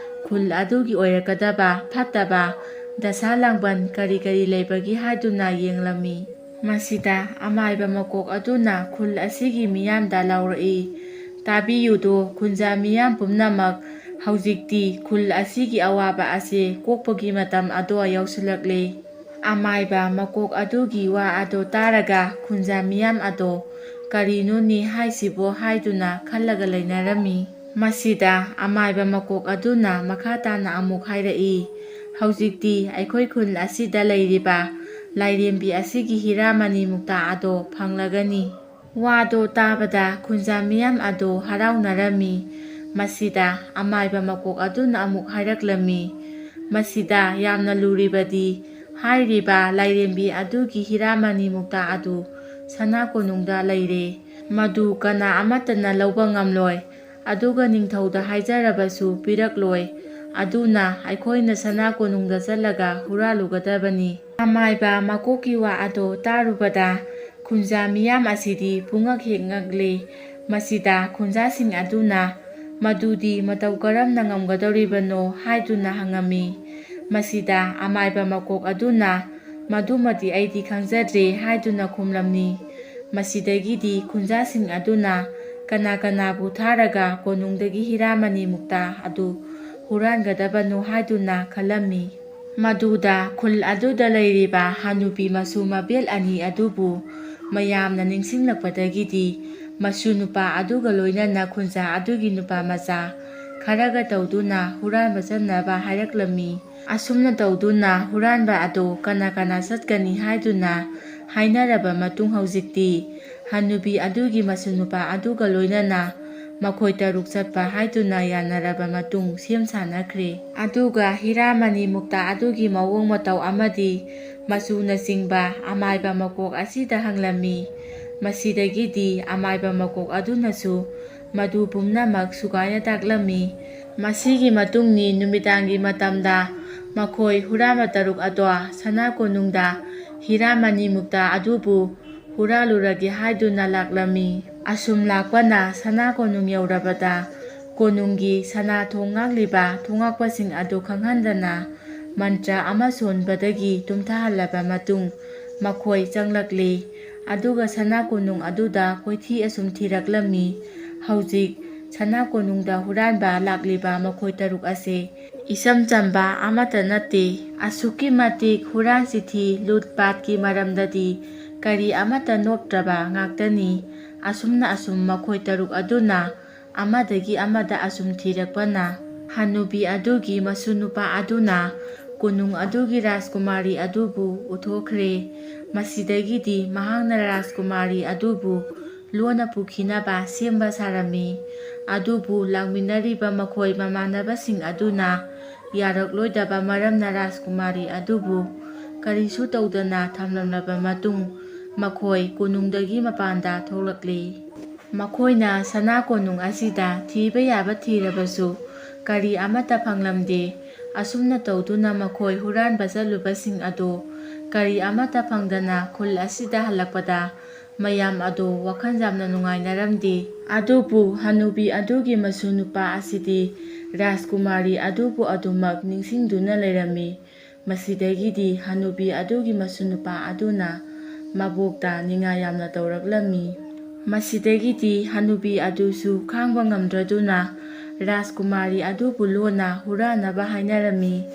ꯈꯨꯜ ꯑꯗꯨꯒꯤ ꯑꯣꯏꯔꯛꯀꯗꯕ ꯐꯠꯇꯕ ꯗꯁꯥ ꯂꯥꯡꯕꯟ ꯀꯔꯤ ꯀꯔꯤ ꯂꯩꯕꯒꯦ ꯍꯥꯏꯗꯨꯅ ꯌꯦꯡꯂꯝꯃꯤ꯫ ꯃꯁꯤꯗ ꯑꯃꯥꯏꯕ ꯃꯀꯣꯛ ꯑꯗꯨꯅ ꯈꯨꯜ ꯑꯁꯤꯒꯤ ꯃꯤꯌꯥꯝꯗ ꯂꯥꯎꯔꯛꯏ, "ꯇꯥꯕꯤꯌꯨꯗꯣ, ꯈꯨꯟꯖꯥ ꯃꯤꯌꯥꯝ ꯄꯨꯝꯅꯃꯛ, ꯍꯧꯖꯤꯛꯇꯤ ꯈꯨꯜ ꯑꯁꯤꯒꯤ ꯑꯋꯥꯕ ꯑꯁꯤ ꯀꯣꯛꯄꯒꯤ ꯃꯇꯝ ꯑꯗꯣ ꯌꯧꯁꯤꯜꯂꯛꯂꯦ꯫" ꯑꯃꯥꯏꯕ ꯃꯀꯣꯛ ꯑꯗꯨꯒꯤ ꯋꯥ ꯑꯗꯣ ꯇꯥꯔꯒ ꯈꯨꯟꯖꯥ ꯃꯤꯌꯥꯝ ꯑꯗꯣ "ꯀꯔꯤꯅꯣꯅꯦ ꯍꯥꯏꯁꯤꯕꯣ?" ꯍꯥꯏꯗꯨꯅ ꯈꯜꯂꯒ ꯂꯩꯅꯔꯝꯃꯤ꯫ ꯃꯁꯤꯗ ꯑꯃꯥꯏꯕ ꯃꯀꯣꯛ ꯑꯗꯨꯅ ꯃꯈꯥ ꯇꯥꯅ ꯑꯃꯨꯛ ꯍꯥꯏꯔꯛꯏ, "ꯍꯧꯖꯤꯛꯇꯤ ꯑꯩꯈꯣꯏ ꯈꯨꯜ ꯑꯁꯤꯗ ꯂꯩꯔꯤꯕ ꯂꯥꯏꯔꯦꯝꯕꯤ ꯑꯁꯤꯒꯤ ꯍꯤꯔꯥꯃꯅꯤ ꯃꯨꯛꯇꯥ ꯑꯗꯣ ꯐꯪꯂꯒꯅꯤ꯫" ꯋꯥꯗꯣ ꯇꯥꯕꯗ ꯈꯨꯟꯖꯥ ꯃꯤꯌꯥꯝ ꯑꯗꯣ ꯍꯔꯥꯎꯅꯔꯝꯃꯤ꯫ ꯃꯁꯤꯗ ꯑꯃꯥꯏꯕ ꯃꯀꯣꯛ ꯑꯗꯨꯅ ꯑꯃꯨꯛ ꯍꯥꯏꯔꯛꯂꯝꯃꯤ, "ꯃꯁꯤꯗ ꯌꯥꯝꯅ ꯂꯨꯔꯤꯕꯗꯤ ꯍꯥꯏꯔꯤꯕ ꯂꯥꯏꯔꯦꯝꯕꯤ ꯑꯗꯨꯒꯤ ꯍꯤꯔꯥꯃꯅꯤ ꯃꯨꯛꯇꯥ ꯑꯗꯨ ꯁꯅꯥ ꯀꯣꯅꯨꯡꯗ ꯂꯩꯔꯦ꯫ ꯃꯗꯨ ꯀꯅꯥ ꯑꯃꯠꯇꯅ ꯂꯧꯕ ꯉꯝꯂꯣꯏ, ꯑꯗꯨꯒ ꯅꯤꯡꯊꯧꯗ ꯍꯥꯏꯖꯔꯕꯁꯨ ꯄꯤꯔꯛꯂꯣꯏ꯫ ꯑꯗꯨꯅ ꯑꯩꯈꯣꯏꯅ ꯁꯅꯥ ꯀꯣꯅꯨꯡꯗ ꯆꯠꯂꯒ ꯍꯨꯔꯥꯜꯂꯨꯒꯗꯕꯅꯤ꯫ ꯑꯃꯥꯏꯕ ꯃꯀꯣꯛꯀꯤ ꯋꯥ ꯑꯗꯣ ꯇꯥꯔꯨꯕꯗ ꯈꯨꯟꯖꯥ ꯃꯤꯌꯥꯝ ꯑꯁꯤꯗꯤ ꯄꯨꯡꯉꯛ ꯍꯦꯛ ꯉꯛꯂꯦ꯫ ꯃꯁꯤꯗ ꯈꯨꯟꯖꯥꯁꯤꯡ ꯑꯗꯨꯅ, "ꯃꯗꯨꯗꯤ ꯃꯇꯧ ꯀꯔꯝꯅ ꯉꯝꯒꯗꯧꯔꯤꯕꯅꯣ?" ꯍꯥꯏꯗꯨꯅ ꯍꯪꯉꯝꯃꯤ꯫ ꯃꯁꯤꯗ ꯑꯃꯥꯏꯕ ꯃꯀꯣꯛ ꯑꯗꯨꯅ, "ꯃꯗꯨꯃꯗꯤ ꯑꯩꯗꯤ ꯈꯪꯖꯗ꯭ꯔꯦ" ꯍꯥꯏꯗꯨꯅ ꯈꯨꯝꯂꯝꯃꯤ꯫ ꯃꯁꯤꯗꯒꯤꯗꯤ ꯈꯨꯟꯖꯥꯁꯤꯡ ꯑꯗꯨꯅ ꯀꯅꯥ ꯀꯅꯥꯕꯨ ꯊꯥꯔꯒ ꯀꯣꯅꯨꯡꯗꯒꯤ ꯍꯤꯔꯥꯃꯅꯤ ꯃꯨꯛꯇꯥ ꯑꯗꯨ ꯍꯨꯔꯥꯟꯒꯗꯕꯅꯣ ꯍꯥꯏꯗꯨꯅ ꯈꯜꯂꯝꯃꯤ꯫ ꯃꯗꯨꯗ ꯈꯨꯜ ꯑꯗꯨꯗ ꯂꯩꯔꯤꯕ ꯍꯅꯨꯕꯤ ꯃꯁꯨ ꯃꯕꯦꯜ ꯑꯅꯤ ꯑꯗꯨꯕꯨ ꯃꯌꯥꯝꯅ ꯅꯤꯡꯁꯤꯡꯂꯛꯄꯗꯒꯤꯗꯤ, ꯃꯁꯨ ꯅꯨꯄꯥ ꯑꯗꯨꯒ ꯂꯣꯏꯅꯅ ꯈꯨꯟꯖꯥ ꯑꯗꯨꯒꯤ ꯅꯨꯄꯥ ꯃꯆꯥ ꯈꯔꯒ ꯇꯧꯗꯨꯅ ꯍꯨꯔꯥꯟꯕ ꯆꯠꯅꯕ ꯍꯥꯏꯔꯛꯂꯝꯃꯤ꯫ ꯑꯁꯨꯝꯅ ꯇꯧꯗꯨꯅ ꯍꯨꯔꯥꯟꯕ ꯑꯗꯨ ꯀꯅꯥ ꯀꯅꯥ ꯆꯠꯀꯅꯤ ꯍꯥꯏꯗꯨꯅ ꯍꯥꯏꯅꯔꯕ ꯃꯇꯨꯡ, ꯍꯧꯖꯤꯛꯇꯤ ꯍꯅꯨꯕꯤ ꯑꯗꯨꯒꯤ ꯃꯁꯨ ꯅꯨꯄꯥ ꯑꯗꯨꯒ ꯂꯣꯏꯅꯅ ꯃꯈꯣꯏ ꯇꯔꯨꯛ ꯆꯠꯄ ꯍꯥꯏꯗꯨꯅ ꯌꯥꯅꯔꯕ ꯃꯇꯨꯡ ꯁꯦꯝ ꯁꯥꯅꯈ꯭ꯔꯦ꯫ ꯑꯗꯨꯒ ꯍꯤꯔꯥꯃꯅꯤ ꯃꯨꯛꯇꯥ ꯑꯗꯨꯒꯤ ꯃꯑꯣꯡ ꯃꯇꯧ ꯑꯃꯗꯤ ꯃꯆꯨꯅꯆꯤꯡꯕ ꯑꯃꯥꯏꯕ ꯃꯀꯣꯛ ꯑꯁꯤꯗ ꯍꯪꯂꯝꯃꯤ꯫ ꯃꯁꯤꯗꯒꯤꯗꯤ ꯑꯃꯥꯏꯕ ꯃꯀꯣꯛ ꯑꯗꯨꯅꯁꯨ ꯃꯗꯨ ꯄꯨꯝꯅꯃꯛ ꯁꯨꯒꯥꯏꯅ ꯇꯥꯛꯂꯝꯃꯤ꯫ ꯃꯁꯤꯒꯤ ꯃꯇꯨꯡꯅꯤ ꯅꯨꯃꯤꯗꯥꯡꯒꯤ ꯃꯇꯝꯗ ꯃꯈꯣꯏ ꯍꯨꯔꯥꯟꯕ ꯇꯔꯨꯛ ꯑꯗꯣ ꯁꯅꯥ ꯀꯣꯅꯨꯡꯗ ꯍꯤꯔꯥꯃꯅꯤ ꯃꯨꯛꯇꯥ ꯑꯗꯨꯕꯨ ꯍꯨꯔꯥꯜꯂꯨꯔꯒꯦ ꯍꯥꯏꯗꯨꯅ ꯂꯥꯛꯂꯝꯃꯤ꯫ ꯑꯁꯨꯝ ꯂꯥꯛꯄꯅ ꯁꯅꯥ ꯀꯣꯅꯨꯡ ꯌꯧꯔꯕꯗ ꯀꯣꯅꯨꯡꯒꯤ ꯁꯅꯥ ꯊꯣꯡ ꯉꯥꯛꯂꯤꯕ ꯊꯣꯡꯉꯥꯛꯄꯁꯤꯡ ꯑꯗꯨ ꯈꯪꯍꯟꯗꯅ ꯃꯟꯇ꯭ꯔ ꯑꯃ ꯁꯣꯟꯕꯗꯒꯤ ꯇꯨꯝꯊꯍꯜꯂꯕ ꯃꯇꯨꯡ ꯃꯈꯣꯏ ꯆꯪꯂꯛꯂꯤ꯫ ꯑꯗꯨꯒ ꯁꯅꯥ ꯀꯣꯅꯨꯡ ꯑꯗꯨꯗ ꯀꯣꯏꯊꯤ ꯑꯁꯨꯝ ꯊꯤꯔꯛꯂꯝꯃꯤ꯫ ꯍꯧꯖꯤꯛ ꯁꯅꯥ ꯀꯣꯅꯨꯡꯗ ꯍꯨꯔꯥꯟꯕ ꯂꯥꯛꯂꯤꯕ ꯃꯈꯣꯏ ꯇꯔꯨꯛ ꯑꯁꯦ ꯏꯆꯝ ꯆꯝꯕ ꯑꯃꯠꯇ ꯅꯠꯇꯦ꯫ ꯑꯁꯨꯛꯀꯤ ꯃꯇꯤꯛ ꯍꯨꯔꯥꯟ ꯆꯤꯊꯤ ꯂꯨꯠ ꯄꯥꯠꯀꯤ ꯃꯔꯝꯗꯗꯤ ꯀꯔꯤ ꯑꯃꯠꯇ ꯅꯣꯞꯇ꯭ꯔꯕ ꯉꯥꯛꯇꯅꯤ꯫ ꯑꯁꯨꯝꯅ ꯑꯁꯨꯝ ꯃꯈꯣꯏ ꯇꯔꯨꯛ ꯑꯗꯨꯅ ꯑꯃꯗꯒꯤ ꯑꯃꯗ ꯑꯁꯨꯝ ꯊꯤꯔꯛꯄꯅ ꯍꯅꯨꯕꯤ ꯑꯗꯨꯒꯤ ꯃꯁꯨ ꯅꯨꯄꯥ ꯑꯗꯨꯅ ꯀꯣꯅꯨꯡ ꯑꯗꯨꯒꯤ ꯔꯥꯖꯀꯨꯃꯥꯔꯤ ꯑꯗꯨꯕꯨ ꯎꯠꯊꯣꯛꯈ꯭ꯔꯦ꯫ ꯃꯁꯤꯗꯒꯤꯗꯤ ꯃꯍꯥꯛꯅ ꯔꯥꯖꯀꯨꯃꯥꯔꯤ ꯑꯗꯨꯕꯨ ꯂꯣꯟꯅ ꯄꯨꯈꯤꯅꯕ ꯁꯦꯝꯕ ꯁꯥꯔꯝꯃꯤ꯫ ꯑꯗꯨꯕꯨ ꯂꯥꯛꯃꯤꯟꯅꯔꯤꯕ ꯃꯈꯣꯏ ꯃꯃꯥꯟꯅꯕꯁꯤꯡ ꯑꯗꯨꯅ ꯌꯥꯔꯛꯂꯣꯏꯗꯕ ꯃꯔꯝꯅ ꯔꯥꯖꯀꯨꯃꯥꯔꯤ ꯑꯗꯨꯕꯨ ꯀꯔꯤꯁꯨ ꯇꯧꯗꯅ ꯊꯝꯂꯝꯂꯕ ꯃꯇꯨꯡ ꯃꯈꯣꯏ ꯀꯣꯅꯨꯡꯗꯒꯤ ꯃꯄꯥꯟꯗ ꯊꯣꯛꯂꯛꯂꯤ꯫ ꯃꯈꯣꯏꯅ ꯁꯅꯥ ꯀꯣꯅꯨꯡ ꯑꯁꯤꯗ ꯊꯤꯕ ꯌꯥꯕ ꯊꯤꯔꯕꯁꯨ ꯀꯔꯤ ꯑꯃꯠꯇ ꯐꯪꯂꯝꯗꯦ꯫ ꯑꯁꯨꯝꯅ ꯇꯧꯗꯨꯅ ꯃꯈꯣꯏ ꯍꯨꯔꯥꯟꯕ ꯆꯠꯂꯨꯕꯁꯤꯡ ꯑꯗꯨ ꯀꯔꯤ ꯑꯃꯠꯇ ꯐꯪꯗꯅ ꯈꯨꯜ ꯑꯁꯤꯗ ꯍꯜꯂꯛꯄꯗ ꯃꯌꯥꯝ ꯑꯗꯨ ꯋꯥꯈꯜ ꯌꯥꯝꯅ ꯅꯨꯡꯉꯥꯏꯅꯔꯝꯗꯦ꯫ ꯑꯗꯨꯕꯨ ꯍꯅꯨꯕꯤ ꯑꯗꯨꯒꯤ ꯃꯁꯨ ꯅꯨꯄꯥ ꯑꯁꯤꯗꯤ ꯔꯥꯖꯀꯨꯃꯥꯔꯤ ꯑꯗꯨꯕꯨ ꯑꯗꯨꯃꯛ ꯅꯤꯡꯁꯤꯡꯗꯨꯅ ꯂꯩꯔꯝꯃꯤ꯫ ꯃꯁꯤꯗꯒꯤꯗꯤ ꯍꯅꯨꯕꯤ ꯑꯗꯨꯒꯤ ꯃꯁꯨ ꯅꯨꯄꯥ ꯑꯗꯨꯅ ꯃꯕꯣꯛꯇ ꯅꯤꯡꯉꯥꯏ ꯌꯥꯝꯅ ꯇꯧꯔꯛꯂꯝꯃꯤ꯫ ꯃꯁꯤꯗꯒꯤꯗꯤ ꯍꯅꯨꯕꯤ ꯑꯗꯨꯁꯨ ꯈꯥꯡꯕ ꯉꯝꯗ꯭ꯔꯗꯨꯅ ꯔꯥꯖꯀꯨꯃꯥꯔꯤ ꯑꯗꯨꯕꯨ ꯂꯣꯟꯅ ꯍꯨꯔꯥꯟꯅꯕ ꯍꯥꯏꯅꯔꯝꯃꯤ꯫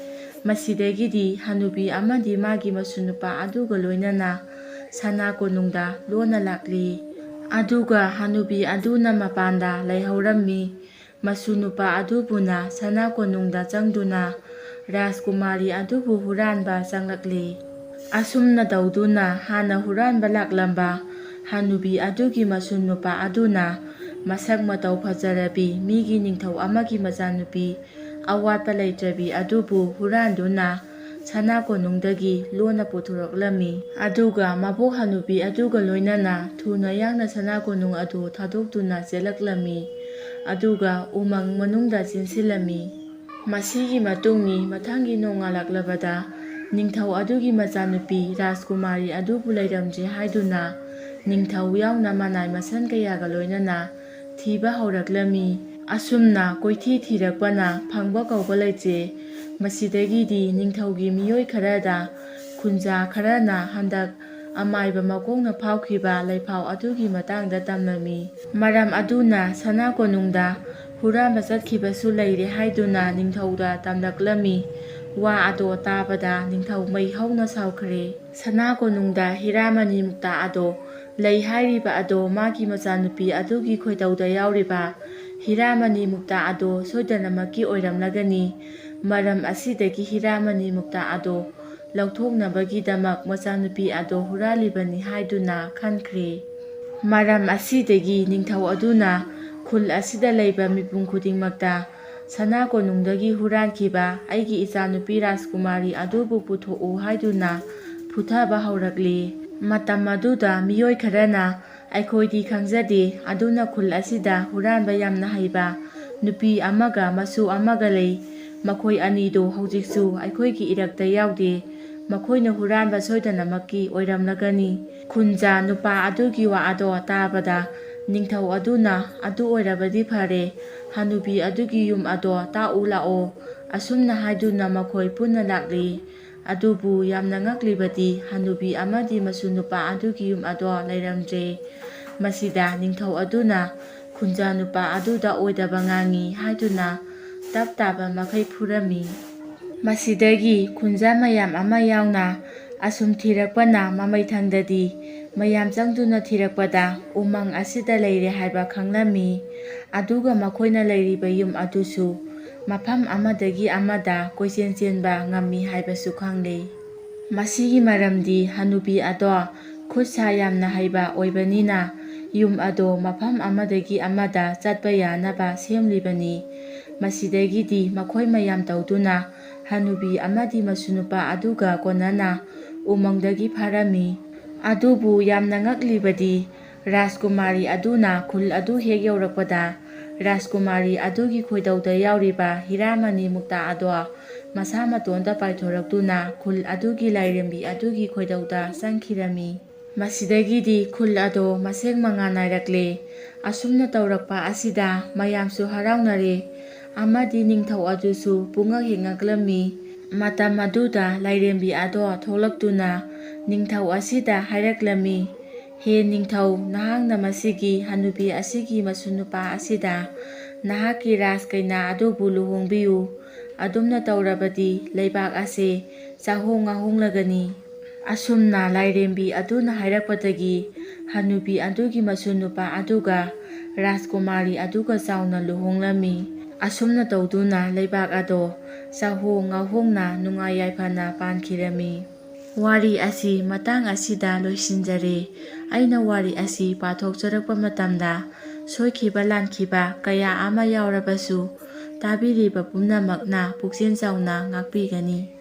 ꯃꯁꯤꯗꯒꯤꯗꯤ ꯍꯅꯨꯕꯤ ꯑꯃꯗꯤ ꯃꯥꯒꯤ ꯃꯁꯨ ꯅꯨꯄꯥ ꯑꯗꯨꯒ ꯂꯣꯏꯅꯅ ꯁꯅꯥ ꯀꯣꯅꯨꯡꯗ ꯂꯣꯟꯅ ꯂꯥꯛꯂꯤ꯫ ꯑꯗꯨꯒ ꯍꯅꯨꯕꯤ ꯑꯗꯨꯅ ꯃꯄꯥꯟꯗ ꯂꯩꯍꯧꯔꯝꯃꯤ꯫ ꯃꯁꯨ ꯅꯨꯄꯥ ꯑꯗꯨꯕꯨꯅ ꯁꯅꯥ ꯀꯣꯅꯨꯡꯗ ꯆꯪꯗꯨꯅ ꯔꯥꯖꯀꯨꯃꯥꯔꯤ ꯑꯗꯨꯕꯨ ꯍꯨꯔꯥꯟꯕ ꯆꯪꯂꯛꯂꯤ꯫ ꯑꯁꯨꯝꯅ ꯇꯧꯗꯨꯅ ꯍꯥꯟꯅ ꯍꯨꯔꯥꯟꯕ ꯂꯥꯛꯂꯝꯕ ꯍꯅꯨꯕꯤ ꯑꯗꯨꯒꯤ ꯃꯁꯨ ꯅꯨꯄꯥ ꯑꯗꯨꯅ ꯃꯁꯛ ꯃꯇꯧ ꯐꯖꯔꯕꯤ ꯃꯤꯒꯤ ꯅꯤꯡꯊꯧ ꯑꯃꯒꯤ ꯃꯆꯥꯅꯨꯄꯤ ꯑꯋꯥꯠꯄ ꯂꯩꯇ꯭ꯔꯕꯤ ꯑꯗꯨꯕꯨ ꯍꯨꯔꯥꯟꯗꯨꯅ ꯁꯅꯥ ꯀꯣꯅꯨꯡꯗꯒꯤ ꯂꯣꯟꯅ ꯄꯨꯊꯣꯔꯛꯂꯝꯃꯤ꯫ ꯑꯗꯨꯒ ꯃꯕꯣꯛ ꯍꯅꯨꯕꯤ ꯑꯗꯨꯒ ꯂꯣꯏꯅꯅ ꯊꯨꯅ ꯌꯥꯡꯅ ꯁꯅꯥ ꯀꯣꯅꯨꯡ ꯑꯗꯨ ꯊꯥꯗꯣꯛꯇꯨꯅ ꯆꯦꯜꯂꯛꯂꯝꯃꯤ꯫ ꯑꯗꯨꯒ ꯎꯃꯪ ꯃꯅꯨꯡꯗ ꯆꯦꯟꯁꯤꯜꯂꯝꯃꯤ꯫ ꯃꯁꯤꯒꯤ ꯃꯇꯨꯡꯅꯤ ꯃꯊꯪꯒꯤ ꯅꯣꯡꯉꯥꯜꯂꯛꯂꯕꯗ ꯅꯤꯡꯊꯧ ꯑꯗꯨꯒꯤ ꯃꯆꯥꯅꯨꯄꯤ ꯔꯥꯖꯀꯨꯃꯥꯔꯤ ꯑꯗꯨꯕꯨ ꯂꯩꯔꯝꯗ꯭ꯔꯦ ꯍꯥꯏꯗꯨꯅ ꯅꯤꯡꯊꯧ ꯌꯥꯎꯅ ꯃꯅꯥꯏ ꯃꯁꯟ ꯀꯌꯥꯒ ꯂꯣꯏꯅꯅ ꯊꯤꯕ ꯍꯧꯔꯛꯂꯝꯃꯤ꯫ ꯑꯁꯨꯝꯅ ꯀꯣꯏꯊꯤ ꯊꯤꯔꯛꯄꯅ ꯐꯪꯕ ꯀꯧꯕ ꯂꯩꯇꯦ꯫ ꯃꯁꯤꯗꯒꯤꯗꯤ ꯅꯤꯡꯊꯧꯒꯤ ꯃꯤꯑꯣꯏ ꯈꯔꯗ ꯈꯨꯟꯖꯥ ꯈꯔꯅ ꯍꯟꯗꯛ ꯑꯃꯥꯏꯕ ꯃꯀꯣꯛꯅ ꯐꯥꯎꯈꯤꯕ ꯂꯩꯐꯥꯎ ꯑꯗꯨꯒꯤ ꯃꯇꯥꯡꯗ ꯇꯝꯂꯝꯃꯤ꯫ ꯃꯔꯝ ꯑꯗꯨꯅ ꯁꯅꯥ ꯀꯣꯅꯨꯡꯗ ꯍꯨꯔꯥꯟꯕ ꯆꯠꯈꯤꯕꯁꯨ ꯂꯩꯔꯦ ꯍꯥꯏꯗꯨꯅ ꯅꯤꯡꯊꯧꯗ ꯇꯝꯂꯛꯂꯝꯃꯤ꯫ ꯋꯥ ꯑꯗꯣ ꯇꯥꯕꯗ ꯅꯤꯡꯊꯧ ꯃꯩ ꯍꯧꯅ ꯁꯥꯎꯈ꯭ꯔꯦ꯫ ꯁꯅꯥ ꯀꯣꯅꯨꯡꯗ ꯍꯤꯔꯥꯃꯅꯤ ꯃꯨꯛꯇꯥ ꯑꯗꯣ ꯂꯩ ꯍꯥꯏꯔꯤꯕ ꯑꯗꯣ ꯃꯥꯒꯤ ꯃꯆꯥꯅꯨꯄꯤ ꯑꯗꯨꯒꯤ ꯈꯣꯏꯇꯧꯗ ꯌꯥꯎꯔꯤꯕ ꯍꯤꯔꯥꯃꯅꯤ ꯃꯨꯛꯇꯥ ꯑꯗꯣ ꯁꯣꯏꯗꯅꯃꯛꯀꯤ ꯑꯣꯏꯔꯝꯂꯒꯅꯤ꯫ ꯃꯔꯝ ꯑꯁꯤꯗꯒꯤ ꯍꯤꯔꯥꯃꯅꯤ ꯃꯨꯛꯇꯥ ꯑꯗꯣ ꯂꯧꯊꯣꯛꯅꯕꯒꯤꯗꯃꯛ ꯃꯆꯥꯅꯨꯄꯤ ꯑꯗꯣ ꯍꯨꯔꯥꯜꯂꯤꯕꯅꯤ ꯍꯥꯏꯗꯨꯅ ꯈꯟꯈ꯭ꯔꯦ꯫ ꯃꯔꯝ ꯑꯁꯤꯗꯒꯤ ꯅꯤꯡꯊꯧ ꯑꯗꯨꯅ ꯈꯨꯜ ꯑꯁꯤꯗ ꯂꯩꯕ ꯃꯤꯄꯨꯝ ꯈꯨꯗꯤꯡꯃꯛꯇ ꯁꯅꯥ ꯀꯣꯅꯨꯡꯗꯒꯤ ꯍꯨꯔꯥꯟꯈꯤꯕ ꯑꯩꯒꯤ ꯏꯆꯥꯅꯨꯄꯤ ꯔꯥꯖꯀꯨꯃꯥꯔꯤ ꯑꯗꯨꯕꯨ ꯄꯨꯊꯣꯛꯎ ꯍꯥꯏꯗꯨꯅ ꯐꯨꯊꯕ ꯍꯧꯔꯛꯂꯤ꯫ ꯃꯇꯝ ꯑꯗꯨꯗ ꯃꯤꯑꯣꯏ ꯈꯔꯅ, "ꯑꯩꯈꯣꯏꯗꯤ ꯈꯪꯖꯗꯦ, ꯑꯗꯨꯅ ꯈꯨꯜ ꯑꯁꯤꯗ ꯍꯨꯔꯥꯟꯕ ꯌꯥꯝꯅ ꯍꯩꯕ ꯅꯨꯄꯤ ꯑꯃꯒ ꯃꯆꯨ ꯑꯃꯒ ꯂꯩ꯫ ꯃꯈꯣꯏ ꯑꯅꯤꯗꯨ ꯍꯧꯖꯤꯛꯁꯨ ꯑꯩꯈꯣꯏꯒꯤ ꯏꯔꯛꯇ ꯌꯥꯎꯗꯦ꯫ ꯃꯈꯣꯏꯅ ꯍꯨꯔꯥꯟꯕ ꯁꯣꯏꯗꯅꯃꯛꯀꯤ ꯑꯣꯏꯔꯝꯂꯒꯅꯤ꯫" ꯈꯨꯟꯖꯥ ꯅꯨꯄꯥ ꯑꯗꯨꯒꯤ ꯋꯥ ꯑꯗꯣ ꯇꯥꯕꯗ ꯅꯤꯡꯊꯧ ꯑꯗꯨꯅ, "ꯑꯗꯨ ꯑꯣꯏꯔꯕꯗꯤ ꯐꯔꯦ, ꯍꯅꯨꯕꯤ ꯑꯗꯨꯒꯤ ꯌꯨꯝ ꯑꯗꯣ ꯇꯥꯛꯎ ꯂꯥꯛꯑꯣ꯫" ꯑꯁꯨꯝꯅ ꯍꯥꯏꯗꯨꯅ ꯃꯈꯣꯏ ꯄꯨꯟꯅ ꯂꯥꯛꯂꯤ꯫ ꯑꯗꯨꯕꯨ ꯌꯥꯝꯅ ꯉꯛꯂꯤꯕꯗꯤ ꯍꯅꯨꯕꯤ ꯑꯃꯗꯤ ꯃꯁꯨ ꯅꯨꯄꯥ ꯑꯗꯨꯒꯤ ꯌꯨꯝ ꯑꯗꯣ ꯂꯩꯔꯝꯗ꯭ꯔꯦ꯫ ꯃꯁꯤꯗ ꯅꯤꯡꯊꯧ ꯑꯗꯨꯅ ꯈꯨꯟꯖꯥ ꯅꯨꯄꯥ ꯑꯗꯨꯗ ꯑꯣꯏꯗꯕ ꯉꯥꯡꯉꯤ ꯍꯥꯏꯗꯨꯅ ꯇꯞ ꯇꯥꯕ ꯃꯈꯩ ꯐꯨꯔꯝꯃꯤ꯫ ꯃꯁꯤꯗꯒꯤ ꯈꯨꯟꯖꯥ ꯃꯌꯥꯝ ꯑꯃ ꯌꯥꯎꯅ ꯑꯁꯨꯝ ꯊꯤꯔꯛꯄꯅ ꯃꯃꯩꯊꯪꯗꯗꯤ ꯃꯌꯥꯝ ꯆꯪꯗꯨꯅ ꯊꯤꯔꯛꯄꯗ ꯎꯃꯪ ꯑꯁꯤꯗ ꯂꯩꯔꯦ ꯍꯥꯏꯕ ꯈꯪꯂꯝꯃꯤ꯫ ꯑꯗꯨꯒ ꯃꯈꯣꯏꯅ ꯂꯩꯔꯤꯕ ꯌꯨꯝ ꯑꯗꯨꯁꯨ ꯃꯐꯝ ꯑꯃꯗꯒꯤ ꯑꯃꯗ ꯀꯣꯏꯆꯦꯟ ꯆꯦꯟꯕ ꯉꯝꯃꯤ ꯍꯥꯏꯕꯁꯨ ꯈꯪꯂꯤ꯫ ꯃꯁꯤꯒꯤ ꯃꯔꯝꯗꯤ ꯍꯅꯨꯕꯤ ꯑꯗꯣ ꯈꯨꯠ ꯁꯥ ꯌꯥꯝꯅ ꯍꯩꯕ ꯑꯣꯏꯕꯅꯤꯅ ꯌꯨꯝ ꯑꯗꯣ ꯃꯐꯝ ꯑꯃꯗꯒꯤ ꯑꯃꯗ ꯆꯠꯄ ꯌꯥꯅꯕ ꯁꯦꯝꯂꯤꯕꯅꯤ꯫ ꯃꯁꯤꯗꯒꯤꯗꯤ ꯃꯈꯣꯏ ꯃꯌꯥꯝ ꯇꯧꯗꯨꯅ ꯍꯅꯨꯕꯤ ꯑꯃꯗꯤ ꯃꯁꯨ ꯅꯨꯄꯥ ꯑꯗꯨꯒ ꯀꯣꯟꯅꯅ ꯎꯃꯪꯗꯒꯤ ꯐꯥꯔꯝꯃꯤ꯫ ꯑꯗꯨꯕꯨ ꯌꯥꯝꯅ ꯉꯛꯂꯤꯕꯗꯤ ꯔꯥꯖꯀꯨꯃꯥꯔꯤ ꯑꯗꯨꯅ ꯈꯨꯜ ꯑꯗꯨ ꯍꯦꯛ ꯌꯧꯔꯛꯄꯗ ꯔꯥꯖꯀꯨꯃꯥꯔꯤ ꯑꯗꯨꯒꯤ ꯈꯣꯏꯗꯧꯗ ꯌꯥꯎꯔꯤꯕ ꯍꯤꯔꯥꯃꯅꯤ ꯃꯨꯛꯇꯥ ꯑꯗꯣ ꯃꯁꯥ ꯃꯇꯣꯟꯗ ꯄꯥꯏꯊꯣꯔꯛꯇꯨꯅ ꯈꯨꯜ ꯑꯗꯨꯒꯤ ꯂꯥꯏꯔꯦꯝꯕꯤ ꯑꯗꯨꯒꯤ ꯈꯣꯏꯗꯧꯗ ꯆꯪꯈꯤꯔꯝꯃꯤ꯫ ꯃꯁꯤꯗꯒꯤꯗꯤ ꯈꯨꯜ ꯑꯗꯣ ꯃꯁꯦꯛ ꯃꯉꯥ ꯅꯥꯏꯔꯛꯂꯦ꯫ ꯑꯁꯨꯝꯅ ꯇꯧꯔꯛꯄ ꯑꯁꯤꯗ ꯃꯌꯥꯝꯁꯨ ꯍꯔꯥꯎꯅꯔꯦ ꯑꯃꯗꯤ ꯅꯤꯡꯊꯧ ꯑꯗꯨꯁꯨ ꯄꯨꯡꯉꯛ ꯍꯦꯛ ꯉꯛꯂꯝꯃꯤ꯫ ꯃꯇꯝ ꯑꯗꯨꯗ ꯂꯥꯏꯔꯦꯝꯕꯤ ꯑꯗꯣ ꯊꯣꯛꯂꯛꯇꯨꯅ ꯅꯤꯡꯊꯧ ꯑꯁꯤꯗ ꯍꯥꯏꯔꯛꯂꯝꯃꯤ, "ꯍꯦ ꯅꯤꯡꯊꯧ, ꯅꯍꯥꯛꯅ ꯃꯁꯤꯒꯤ ꯍꯅꯨꯕꯤ ꯑꯁꯤꯒꯤ ꯃꯁꯨ ꯅꯨꯄꯥ ꯑꯁꯤꯗ ꯅꯍꯥꯛꯀꯤ ꯔꯥꯖ ꯀꯩꯅꯥ ꯑꯗꯨꯕꯨ ꯂꯨꯍꯣꯡꯕꯤꯌꯨ꯫ ꯑꯗꯨꯝꯅ ꯇꯧꯔꯕꯗꯤ ꯂꯩꯕꯥꯛ ꯑꯁꯤ ꯆꯥꯍꯣꯡ ꯉꯥꯍꯣꯡꯂꯒꯅꯤ꯫" ꯑꯁꯨꯝꯅ ꯂꯥꯏꯔꯦꯝꯕꯤ ꯑꯗꯨꯅ ꯍꯥꯏꯔꯛꯄꯗꯒꯤ ꯍꯅꯨꯕꯤ ꯑꯗꯨꯒꯤ ꯃꯁꯨ ꯅꯨꯄꯥ ꯑꯗꯨꯒ ꯔꯥꯖꯀꯨꯃꯥꯔꯤ ꯑꯗꯨꯒ ꯆꯥꯎꯅ ꯂꯨꯍꯣꯡꯂꯝꯃꯤ꯫ ꯑꯁꯨꯝꯅ ꯇꯧꯗꯨꯅ ꯂꯩꯕꯥꯛ ꯑꯗꯣ ꯆꯥꯍꯣꯡ ꯉꯥꯍꯣꯡꯅ ꯅꯨꯡꯉꯥꯏ ꯌꯥꯏꯐꯅ ꯄꯥꯟꯈꯤꯔꯝꯃꯤ꯫ ꯋꯥꯔꯤ ꯑꯁꯤ ꯃꯇꯥꯡ ꯑꯁꯤꯗ ꯂꯣꯏꯁꯤꯟꯖꯔꯦ꯫ ꯑꯩꯅ ꯋꯥꯔꯤ ꯑꯁꯤ ꯄꯥꯊꯣꯛꯆꯔꯛꯄ ꯃꯇꯝꯗ ꯁꯣꯏꯈꯤꯕ ꯂꯥꯟꯈꯤꯕ ꯀꯌꯥ ꯑꯃ ꯌꯥꯎꯔꯕꯁꯨ ꯇꯥꯕꯤꯔꯤꯕ ꯄꯨꯝꯅꯃꯛꯅ ꯄꯨꯛꯆꯦꯜ ꯆꯥꯎꯅ ꯉꯥꯛꯄꯤꯒꯅꯤ꯫